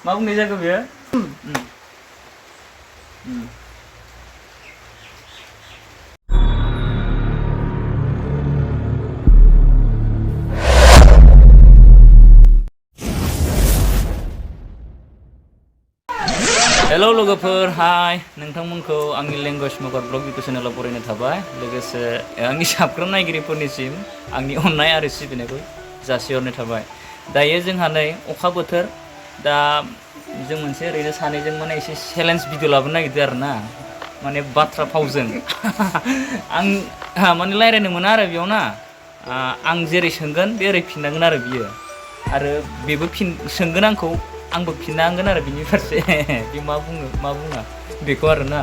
मा बुंनाय जाखो बेयो? हेलौ लोगोफोर, हाय नोंथांमोनखौ आंनि लेंगुवेज मगर ब्लग इउटुब चेनेलाव बरायनाय थाबाय। लोगोसे आंनि साफ्रोम नायगिरिफोरनिसिम आंनि अननाय आरो सिबिनायखौ जासिहरनाय थाबाय। दायो जोंहा नै अखा बोथोर, दा जों मोनसे ओरैनो सानैजों माने एसे चेलेन्ज भिडिअ लाबोनो नागिरदों आरो ना, माने बाथ्रा फावजों आं माने रायज्लायनो मोना आरो बेयाव ना, आं जेरै सोंगोन बे ओरै फिननांगोन आरो बियो, आरो बेबो सोंगोन आंखौ, आंबो फिननांगोन आरो बिनि फारसे बे मा बुङो मा बुङा बेखौ आरो ना।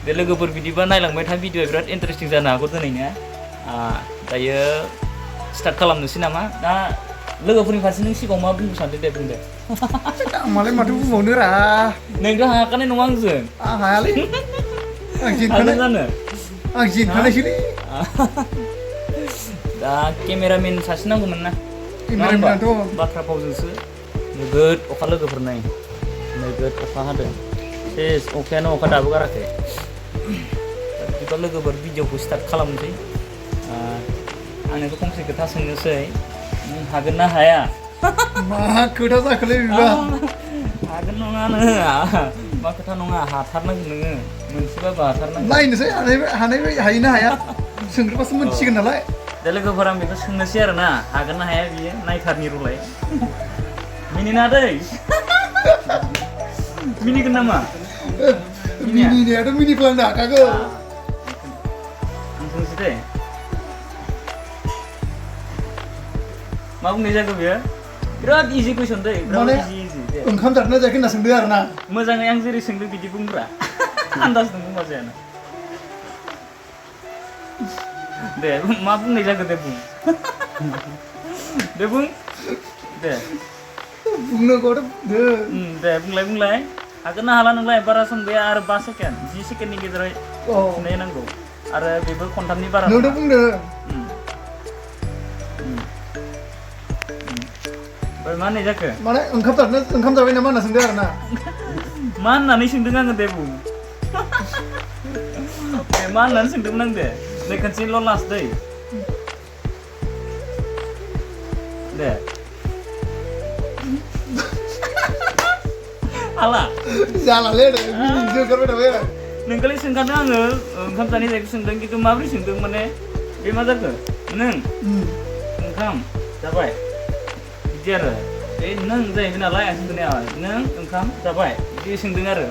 दे लोगोफोर बिदिबा नायलांबाय था, भिडिअआ बिराद इन्टारेस्टिं जानो हागौ दिनैनिया। दायो स्टार्ट खालामनोसै नामा? दा लोगोफोरनि फारसे नों सिगाङाव मा बुंनो सानदों दे बुंदो। मालाय माथो बुंबावनो रा, नोंथ' हाखानाय नङा आंजों। आं हायालै, आं हागोन जेनखानाय, जानो? आं जेनखानायसोलै। दा केमेरामेन सासे नांगौमोन ना, केमेरामेनाथ' बाथ्रा फावजोंसो नोगोद अखा लोगोफोर नाय, नोगोद अखा हादों, सेस अखायानो अखा दाबो गाराखै। बिदिबा लोगोफोर भिडिअखौ स्टार्ट खालामनोसै। आंनोथ' फंसे खोथा सोंनोसै, नों हागोन ना हाया? मा खोथा जाखोलै बिबा? हागोन नङानो, मा खोथा नङा, हाथारनांगोन नोङो, मोनसेबाबो हाथारनांगोन। नायनोसै हानाय हायो ना हाया, सोंग्रोबासो मोनथिसिगोन नालाय। दा लोगोफोर आं बेखौ सोंनोसै आरो ना, हागोन ना हाया बियो, नायथारनि रलाय। मिनिना दै, मिनिगोन नामा? मिनिनायाथ' मिनिफ्लांनो हाखागौ। आं सोंसै दे, मा बुंनाय जाखो बेयो? बिराद इजि कुइसन दै, बिराद इजि दे। ओंखाम जादोंना जायाखै होनना सोंदों आरो ना। मोजाङै आं जेरै सोंदों बिदि बुंब्रा, आन्दाजजों बुंबा जायाना। दे मा बुंनाय जाखो दे बुं। दे बुं दे। बुंनांगौआथ' बुंदो। दे बुंलाय, हागोन ना हाला नोंलाय? बारा सम गैया, आरो 5 सेकेन्ड 10 सेकेन्डनि गेजेराव फिननाय नांगौ, आरो बेबो खनथामनि बारा नोंथ' बुंदो। ओमफ्राय मा होननाय जाखो? माने ओंखाम जाबाय नामा होनना सोंदों आरो ना। मा होननानै सोंदों आङो दे बुं। दे मा होननानै सोंदोंमोन आं दे, नै खनसेल' लास्ट दै। दे हाला जालालै आरो मिनिनोसो ओंखारबाय थाबाय आरो। नोंखौलाय सोंखादों आङो, ओंखाम जानाय जायगाखौ सोंदों, खिन्थु माबोरै सोंदों माने बे मा जाखो? नों ओंखाम जाबाय बिदि आरो, बे नों जाहैबाय नालाय आं सोंनाया, नों ओंखाम जाबाय बिदि सोंदों आरो।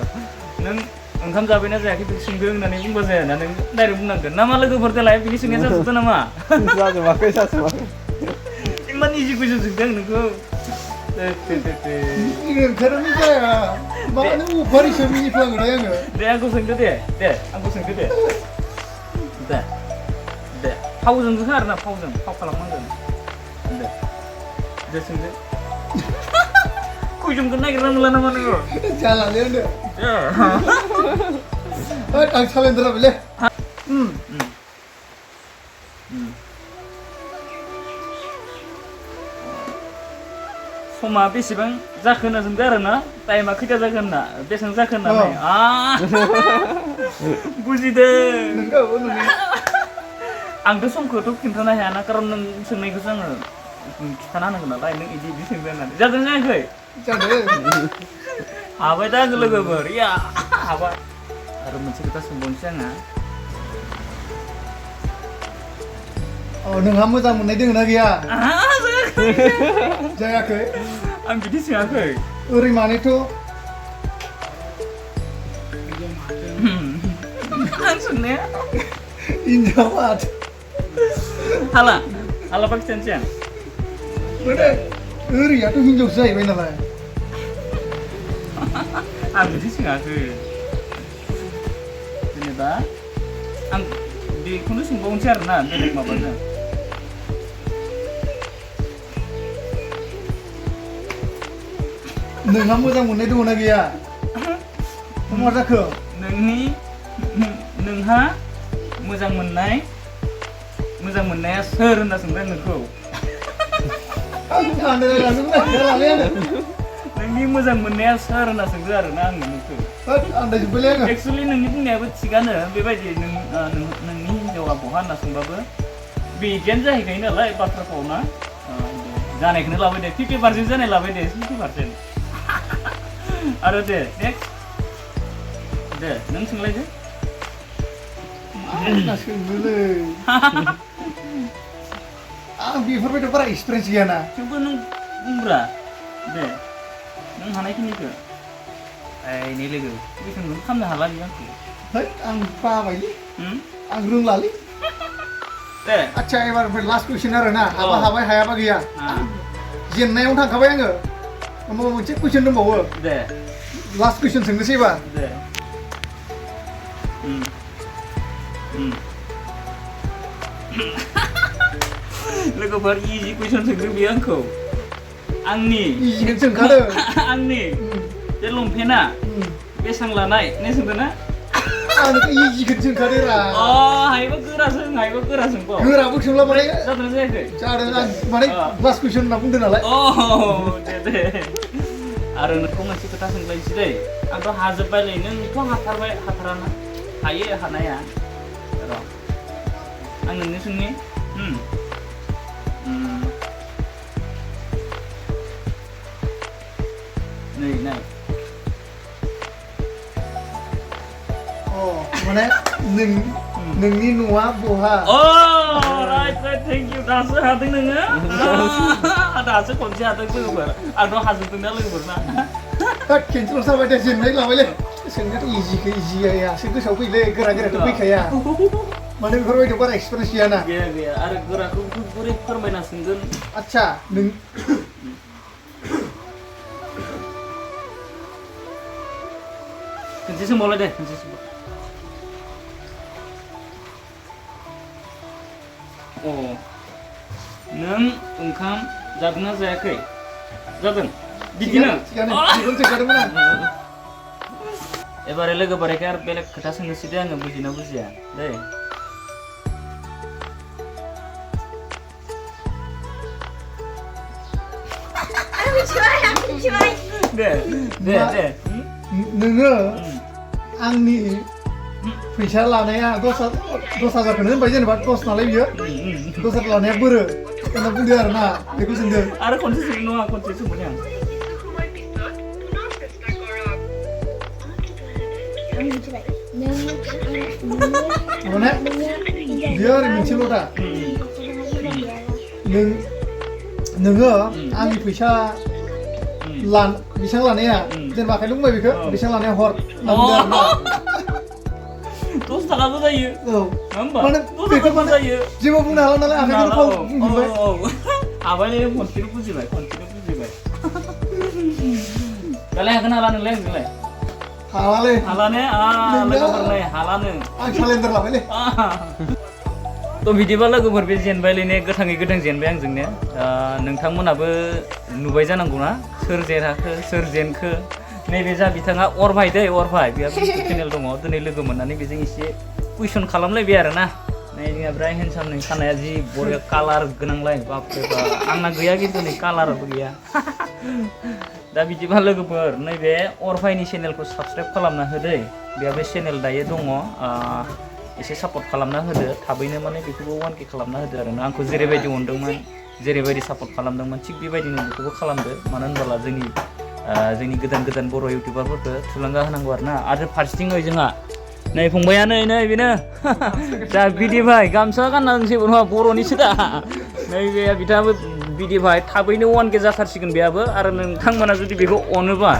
नों ओंखाम जाबायना जायाखै बेखौ सोंदों होननानै बुंबा जायाना, नों डाइरेक्ट बुंनांगोन ना मा लोगोफोर देलाय, बिनि सोंनाया जाजोबदों नामा? जाजोबाखै। इमान इजि कुइसन सोंदों आं नोंखौ। ओंखारानो जाया, मानो अफारिसो मिनिफ्लाङोलाय आङो। दे आंखौ सोंदो दे, आंखौ सोंदो दे। दे फावजोंसो आरो ना, फाव खालामनांगोन। दे सोंदो। कुइसनखौ नागिरना मोनला नामा नोङो? जालालै आंनो। आं सालायनो रोङालै। समा बेसेबां जाखो होनना सोंदो आरो ना, टाइमा खैथा जाखो होनना, बेसेबां जाखो होननानै। बुजिदों। आंथ' समखौथ' खिन्थानो हायाना, खारन नों सोंनायखौसो आङो खिन्थाना होनांगोन नालाय, नों बिदि सोंदों होननानै। जादों जायाखै? जादों। हाबाय दा लोगोफोर, हाबाय। आरो मोनसे खोथा सोंबावनोसै आङो। नोंहा मोजां मोननाय दङ ना गैया? जायाखै। आं बिदि सोङाखै। ओरै मानेथ' आं सोंनाया हिनजावाथ हाला खिथानोसै आं। ओरैयाथ' हिनजावसो जाहैबाय नालाय। आं बिदि सोङाखै। जेनेबा आं बेखौनो सोंबावनोसै आरो ना, बेलेग माबाजों। नोंहा मोजां मोननाय दङ ना गैया? मा जाखो? नोंहा मोजां मोननाया सोर होनना सोंदों नोंखौ। नोंहा नोंनि मोजां मोननाया सोर होनना सोंदो आरोना आं नोंखौ होद आन्दायजोब्बायलै आङो एक्सुवेलि नोंनि बुंनायाबो थिगानो बेबायदि नोंनि हिन्जावा बहा होनना सोंबाबो बिदियानो जाहैखायो नालाय बाथ्राखौ ना जानायखौनो लाबाय दे 50% जानाय लाबाय दे 50% आरो दे नेक्स्ट दे नों सोंलायदो मा सोंनोलै आं बेफोरबायदि बारा एक्सपिरियेन्स गैयाना थेवबो नों बुंब्रा दे नों हानायखिनिखौ नै लोगो बेखौनो खालामनो हाला बियो आंखौ है आं बाबायलै आं रोंलालै दे आच्छा एबार ओमफ्राय लास्ट कुइसन आरो ना हाबा हाबाय हायाबा गैया जेननायावनो थांखाबाय आङो ओमफ्राय मोनसे कुइसन दंबावो दे लास्ट कुइसन सोंनोसै एबार दे लोगोफोर इजि कुइसन सोंदों बियो आंखौ आंनि इजिखौनो सोंखादों आंनि बे लंपेन्टआ बेसां लानाय ने सोंदों ना आंथ' इजिखौनो सोंखादों रा हायोबा गोरा सोंबाव गोराबो सोंला माने जादोंना जायाखै जादों आं माने लास्ट कुइसन होनना बुंदों नालाय दे आरो नोंखौ मोनसे खोथा सोंलायनोसै दै आंथ' हाजोब्बायलै नोंथ' हाथाराना हायो हानाया र' आं नोंनो सोंनि नै नाय माने नोंनि न'आ बहा राइट थेंक इउ दासो हादों नोङो दासो खनसे हादों लोगोफोर आंथ' हाजोबदोंना लोगोफोर ना केन्सेल जाबाय दे जेननाय लाबायलै सोंनायाथ' इजिखौ इजियासो गोसोआव फैलै गोराथ' फैखाया माने बेफोरबायदि बारा एक्सपिरियेन्स गैयाना गैया आरो गोराखौ बोरै फोरमायना सोंगोन आच्छा नों खनसे सोंबावलाय दे खनसे सोंबाव नों ओंखाम जादोंना जायाखै जादों बिदिनो एबारे लोगो बारायखै आरो बेलेग खोथा सोंनोसै दे आङो बुजिना बुजिया दै दे नोङो आंनि फैसा लानाया 10,000खौनो होनबाय जेनेबा 10 नालाय बियो 10,000 लानाया बोरो होनना बुंदो आरो ना बेखौ सोंदों आरो खनसे सोंनो नङा खनसे सोंबाय आं माने बियो ओरै मोनसेल' दा नोङो आंनि फैसा बेसेबां लानाया जेनेबा आखाइजों बुंबाय बेखौ बेसेबां लानाया हर होनना बुंदो आरो ना 10 थाखाबो जायो माने बेखौ माने जेबो बुंनो हाला नालाय आखाइजों फाव बुंबाय हाबायलै खनसेनो बुजिबाय दालाय हागोन हाला नोंलाय आंजोंलाय हालालै हालाने लोगोफोरलाय हालानो आं केलेन्डार लाबायलै थ' बिदिबा लोगोफोर बे जेनबायलै ने गोथाङै गोथां जेनबाय आंजों ने नोंथांमोनाबो नुबाय जानांगौना सोर जेनाखो सोर जेनखो नैबे जा बिथाङा अरभाय दै अरभाय बेहा इउटुब चेनेल दङ दिनै लोगो मोननानै बेजों एसे कुइसन खालामलायबाय आरो ना नै जोंहा बिराद हेन्डसाम नै खानाया जि बरिया कालार गोनांलाय बापरे बाप आंना गैया खिन्थु नै कालाराबो गैया दा बिदिबा लोगोफोर नैबे अरभायनि चेनेलखौ साबसक्राइब खालामना होदै बेहाबो चेनेल दायो दङ एसे सापर्ट खालामना होदो थाबैनो माने बेखौबो 1K खालामना होदो आरो ना आंखौ जेरैबायदि अनदोंमोन जेरैबायदि सापर्ट खालामदोंमोन थिग बेबायदिनो बेखौबो खालामदो मानो होनबोला जोंनि गोदान बर' इउटिउबारफोरखौ थुलुंगा होनांगौ आरो ना आरो फारसेथिं जोंहा नै फंबाया नै बेनो दा बिदि भाइ गामसा गानना जेबो नङा बर'निसो दा नैबे बिथाङाबो बिदि भाइ थाबैनो 1K जाथारसिगोन बेयाबो आरो नोंथांमोना जुदि बेखौ अनोबा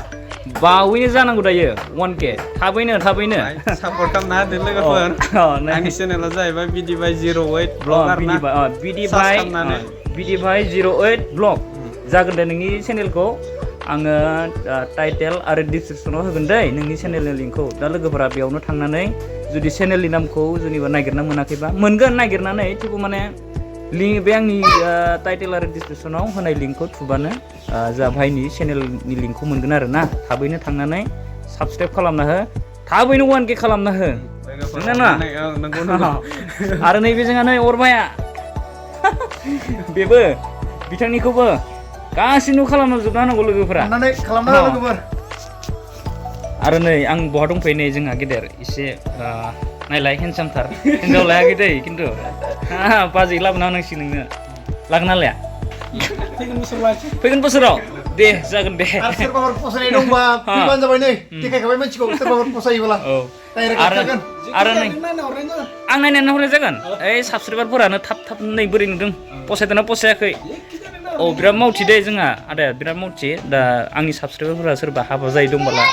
बावैनो जानांगौ दायो 1K थाबैनो सापर्ट खालामना होदो लोगोफोर आंनि चेनेला जाहैबाय बिदि भाइ 08 ब्लग आरोना बिदि भाइ 08 ब्लग जागोन दे नोंनि चेनेलखौ आङो टाइटेल आरो डिसक्रिपसनाव होगोन दै नोंनि चेनेलनि लिंकखौ दा लोगोफोरा बेयावनो थांनानै जुदि चेनेलनि नामखौ जुदिबा नागिरना मोनाखैबा मोनगोन नागिरनानै थेवबो माने बे आंनि टाइटेल आरो डिसक्रिपसनाव होनाय लिंकखौ थुबानो जा भाइनि चेनेलनि लिंकखौ मोनगोन आरो ना थाबैनो थांनानै साबसक्राइब खालामना हो थाबैनो 1K खालामना हो आरो नैबे जोंहा नै अरभाया बेबो बिथांनिखौबो गासिबो खालामजोबना होनांगौ लोगोफोरा अननानै खालामना हो लोगोफोर आरो नै आं बहा दंफैयो नै जोंहा गेदेर एसे नायलाय हेन्डसामथार हिन्जाव लायाखै दै खिन्थु बाजै लाबोना होनांसिगोन नोंनो लागोन ना लाया फैगोन बोसोराव दे जागोन दे आरो सोरबाफोर फसायनाय दंबा फैबानो जाबाय नै देखायखाबाय मानसिखौ सोरबाफोर फसायोब्ला आरो नै आं नायनानै हरनाय जागोन ओइ साबसक्राइबारफोरानो थाब थाब नै बोरै नुदों फसायदोंना फसायाखै औ बिराद मावथि दे जोंहा आदाया बिराद मावथि दा आंनि साबसक्राइबारफोरा सोरबा हाबा जायो दंबाला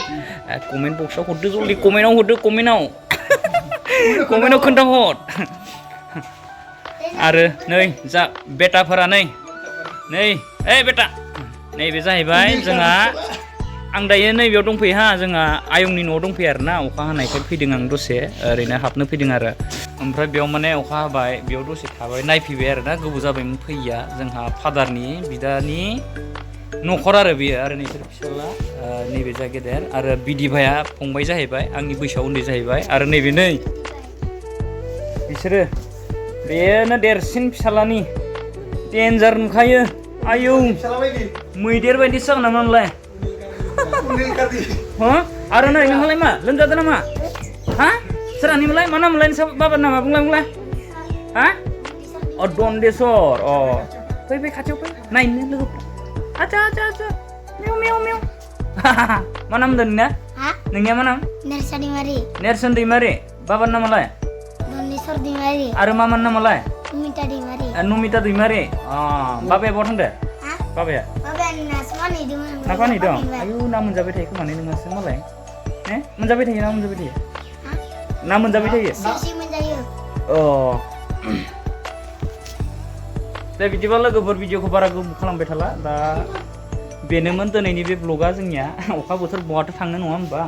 कमेन्ट बक्सआव हरदो जल्दि कमेन्टआव हरदो कमेन्टआव खोन्थाहर आरो नै जा बेटाफोरा नै ओइ बेटा नैबे जाहैबाय जोंहा आं दायो नैबेयाव दंफैयो हा जोंहा आयंनि न'आव दंफैयो आरोना अखा हानायखाय फैदों आं दसे ओरैनो हाबनो फैदों आरो ओमफ्राय बेयाव माने अखा हाबाय बेयाव दसे थाबाय नायफैबाय आरोना गोबाव जाबायमोन फैया जोंहा फादारनि बिदानि न'खर आरो बेयो आरो नैसोर फिसाला नैबे जा गेदेर आरो बिदि भाइया फंबाय जाहैबाय आंनि बैसोआव उन्दै जाहैबाय आरो नैबे नै बिसोरो बेनो देरसिन फिसालानि डेन्जार नुखायो आयौ मैदेर बायदि जागोन नामा नोंलाय आरो नै नोंहालाय मा लोमजादों नामा हा सोरानिमोनलाय मा नामलाय बाबानि नामा बुंलाय हा अ दन्देस्वर अ फै खाथियाव फै नायनो लोगोफोर आच्छा मिउ मा नाम होनदों नोंनिया मा नाम नेरसोन दैमारि बाबानि नामालाय दन्देस्वर दैमारि आरो मामानि नामालाय नमिता दैमारि बाबाया बहा थांदो बाबाया नाफानि दं आयु ना मोनजाबाय थायो खोमा नोंहासो मालाय मोनजाबाय थायो ना मोनजाबाय थायो अ दे बिदिबा लोगोफोर भिडिअखौ बारा गोबाव खालामबाय थाला दा बेनोमोन दिनैनि बे ब्लगा जोंनिया अखा बोथोर बहाथो थांनो नङा होमबा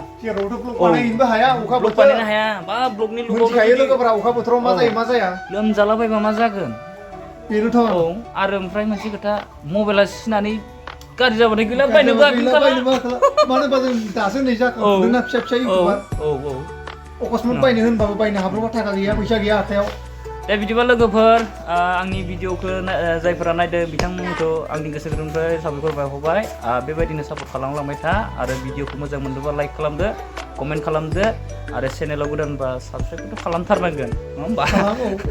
बानायनोबो हाया अखा ब्लग बानायनो हाया बा ब्लगनि मिथिखायो लोगोफोरा अखा बोथोराव मा जायो मा जाया लोमजालाबायबा मा जागोन बेनोथ' औ आरो ओमफ्राय मोनसे खोथा मबाइला सिनानै गाज्रि जाबाथाय गैला बायनोबो मानो होनबा जों दासो नै जाखांदोंना फिसा इउटुबार अकसमात बायनो होनबाबो बायनो हाब्रबा थाखा गैया फैसा गैया हाथायाव दे बिदिबा लोगोफोर आंनि भिडिअखौ जायफोरा नायदों बिथांमोनखौ आंनि गोसो गोरबोनिफ्राय साबायखर बावहरबाय बेबायदिनो सापर्ट खालामलांबाय था आरो भिडिअखौ मोजां मोनदोंबा लाइक खालामदो कमेन्ट खालामदो आरो चेनेलाव गोदानबा साबस्क्राइबथ' खालामथारनांगोन नङा होमबा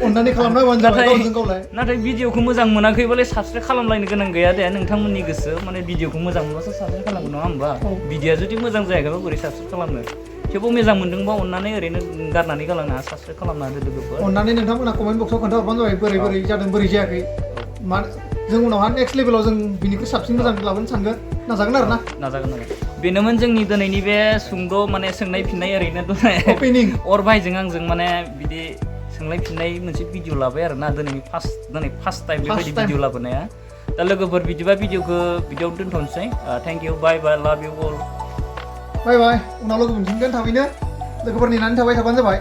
अननानै खालामना होबानो जाबाय गावजों गावलाय नाथाय भिडिअखौ मोजां मोनाखैबालाय साबस्क्राइब खालामलायनो गोनां गैया दे नोंथांमोननि गोसो माने भिडिअखौ मोजां मोनबासो साबस्क्राइब खालामगोन नङा होमबा भिडिअआ जुदि मोजां जायाखैबा बोरै साबस्क्राइब खालामनो थेवबो मोजां मोनदोंबा अननानै ओरैनो गारनानै गालांनो साबस्क्राइब खालामना होदो लोगोफोर अननानै नोंथांमोना कमेन्ट बक्सआव खोन्थाहरबानो जाबाय बोरै जादों बोरै जायाखै जों उनावहा नेक्स्ट लेभेलाव जों बिनिख्रुइ साबसिन मोजां लाबोनो सानगोन नाजागोन आरो ना नाजागोन बेनोमोन जोंनि दिनैनि बे सुंद' माने सोंनाय फिननाय ओरैनो ओपेनिं अर भाइजों आंजों माने बिदि सोंनाय फिननाय मोनसे भिडिअ लाबाय आरो ना दिनै फार्स्ट टाइम बेबायदि भिडिअ लाबोनाया दा लोगोफोर बिदिबा भिडिअखौ बिदियाव दोनथ'नोसै थेंक इउ बाय लाभ इउ अल बाय उनाव लोगो मोनफिनगोन थाबैनो लोगोफोर नेनानै थाबानो जाबाय